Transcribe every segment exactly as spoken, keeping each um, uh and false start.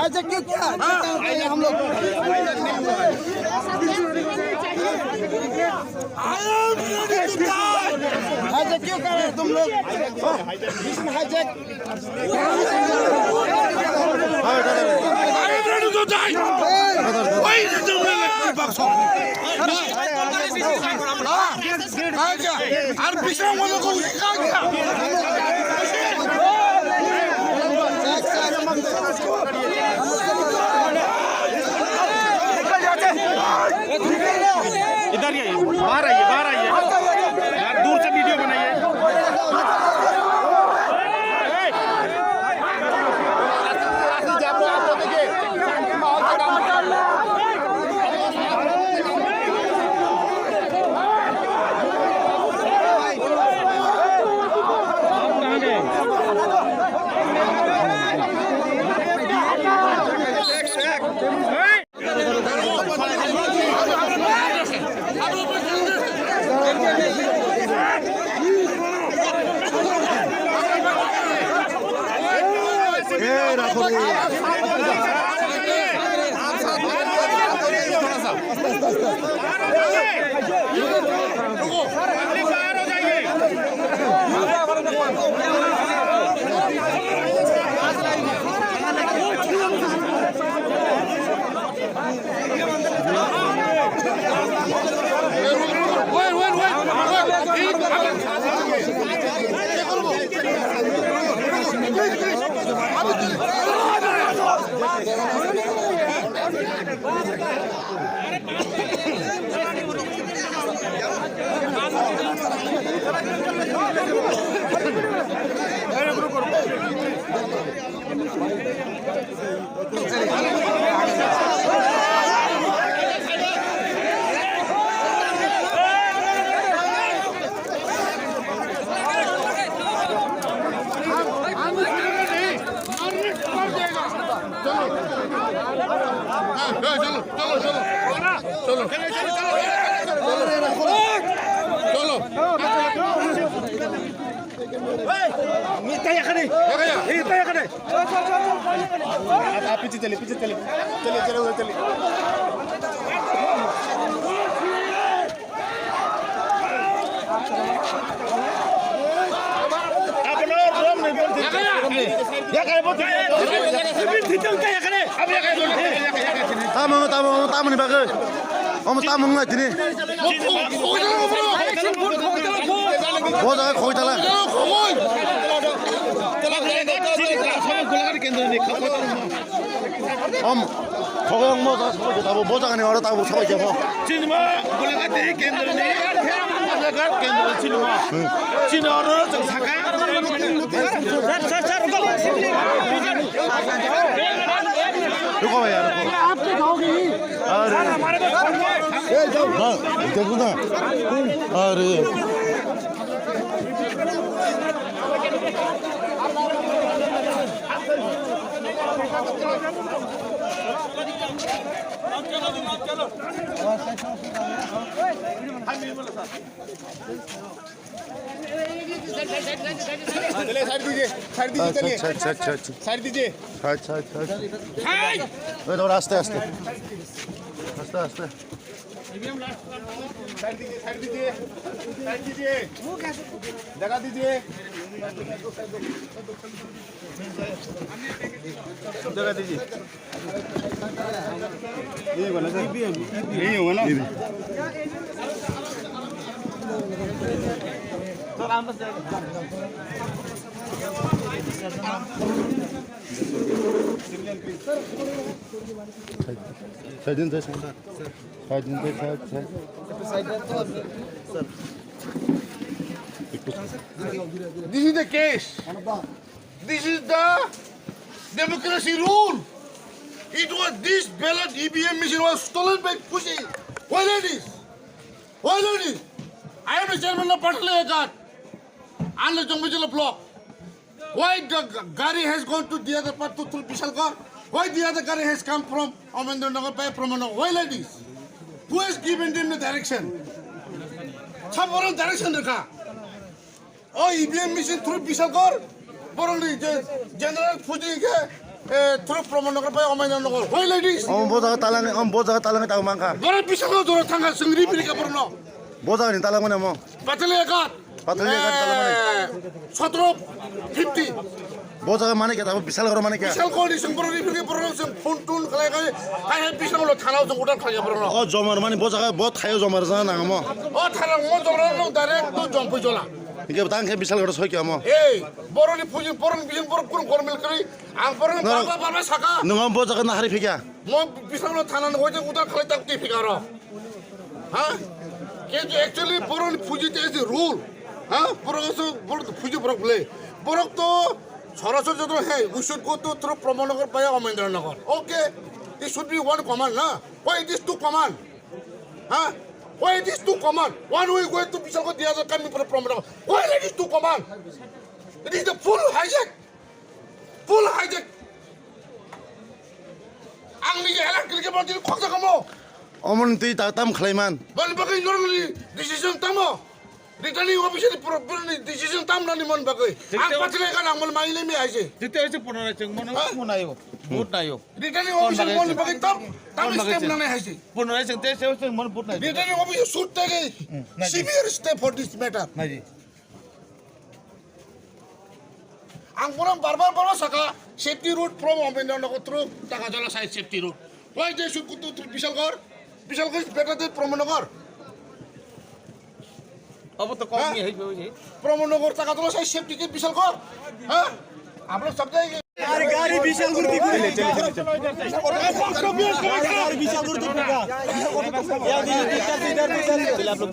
अच्छा, क्यों क्या? हम लोग हाईजैक क्यों कर रहे हो तुम लोग? Mission hijack. I am ready to die. Why is it the way that people talk? আর বিশ্রাম মনে করছি। इधर ही आइए, बाहर आइए, बाहर आइए। यार, दूर से वीडियो बनाइए। आप, आप पीछे चलिए, पीछे चलिए। चलिए, चलिए, उधर चलिए। अपना और रोम नहीं बोल सकते। या करे बोल सकते। Tamo, tamo, tamo ni bagwi. Omo tamo wng lai tini. Bo jaga khoi tala. Om, khogong mo jaga sabai jabo, bo jaga ni oro tabo sabai jabo. Chini ma Golaghat kendra ni, Golaghat kendra chini ma. Chini oro chwng saka. Sir, sir, sir, go. Ruko bhaiya, ruko. आप तो जाओगे ही। अरे। ए, जाओ। हाँ, इधर को ना। अरे। चलिए, साइड दीजिए, साइड दीजिए, अच्छा, चलिए। अच्छा, अच्छा, अच्छा, अच्छा। साइड दीजिए। अच्छा, अच्छा, अच्छा। ए, थोड़ा आस्ते, आस्ते। आस्ते, आस्ते। साइड दीजिए, साइड दीजिए, साइड दीजिए। जगह दीजिए। जगह दीजिए। यही होगा ना, सर? यही होगा ना? Side din, sir. Side din, sir. Side, side. This is the case. This is the democracy rule. It was, this ballot E V M machine was stolen by Kushi. Why not this? Why not this? I am the chairman of Patale Ekat. And the Jongmijala block. Why the g- gari has gone to the other part to through Bishalgarh? Why the other gari has come from Amendra Nagar by Pramod Nagar? Why like this? Who has given them the direction? Saboron direction rwkha. O E V M machine through Bishalgarh, boroni je general phuji ke eh, through Pramod Nagar by Amendra Nagar. Why like this? Om bo jaga talang, om bo jaga talang tang mangkha. Borok Bishalgarh jora thangkha, sengri pirika borno. Bo jaga ni talang mane mo. Patale ekat. Patale ekat talang mane. Eh, sotro fifty. Bo jaga mane kya, tabo Bishalgarh mane kya? Bishalgarh ni seng borok ni phirke borok seng phone tun khlai khlai, hai hai Bishalgarh thana seng udan khlai borok. O jomar mane bo jaga bo thayo jomar jana nang mo. O thana mo jomar no direct to Jompui jola. Hingke tang khe Bishalgarh soi kya mo. Ei, borok ni phuji borok ni bising borok kun gormil kri, ang borok ni Norok- barba barba saka. Nung bo jaga na hari phikya. Mo Bishalgarh thana no hoje udan khlai tak ti phikaro. Ha? Kintu actually borok ni phuji te is the rule. Ha? Borok so borok phuji borok bole. Borok to sorasori joto, hey, we should go to through Pramod Nagar via Amendra Nagar. Okay. It should be one command, na? Why it is two command? Ha? Why it is two command? One way going to Bishalgarh, the other coming from Pramod Nagar. Why it is two command? It is the full hijack. Full hijack. Ang ni alert klik mo dil khoksa kamo. Omon twi ta tam khlaiman. Bal bagai normal decision tamo. Returning officer ni pro- pro- ni decision tam nani mon bagai. Ang pachilai kan ang mon mai le mi aise. Jete aise punara cheng mon Ha? Mo nayo. Vote nayo. Returning officer mon bagai tam tam step nani aise. Punara cheng te se cheng mon vote nayo. Returning officer shoot take a severe step for this matter. Naji. Ang bono barbar bono saka safety road from Amendra Nagar through Takajala side safety road. Why they should go to through Bishalgarh? Bishalgarh is better than Pramod Nagar. Abo to kok ni hai bo je. Pramod Nagar Takajala side safety ke Bishalgarh. Ha? Aap log samjhe? Gari, gari, Bishalgarh ki gari. Gari, Bishalgarh ki gari. Yaar, ye idhar se, idhar se, idhar se.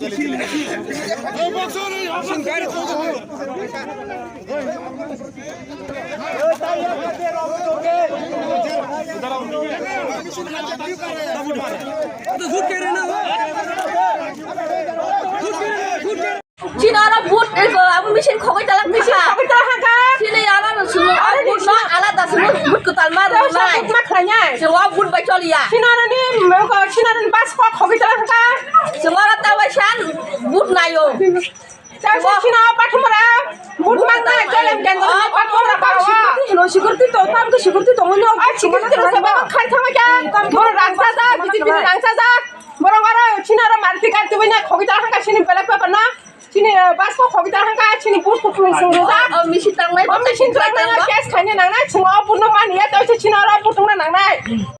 Chini oro vote, eh, abo machine khogwi talak machine khogwi talak haka. Chini oro no sumo, oro vote no alada sumo, vote kwtal ma rwnai. Vote ma khlainai. Chini oro vote bai choliya. Chini oro ni, chini oro ni bus kok khogwi talak haka. Chini oro ta bai san vote nayo. Chini oro pathumra vote ma nai, chole kendro pathumra pawa. No security to, tam ke security to, no. Ai security to, sabo khai thangma kya? Boro rangsa ja, B J P ni rangsa ja. Boro oro chini oro marti kar tu na khogwi talak haka chini belak paper na. Chini, eh, bus ko khogwi ta hangka, chini bus ko khung sung rwjak. O, o, machine tangnai, o, machine tangnai, tangnai, case khaina nangnai, chwng o bus no mani ya, tei se chini oro bus tongna nangnai.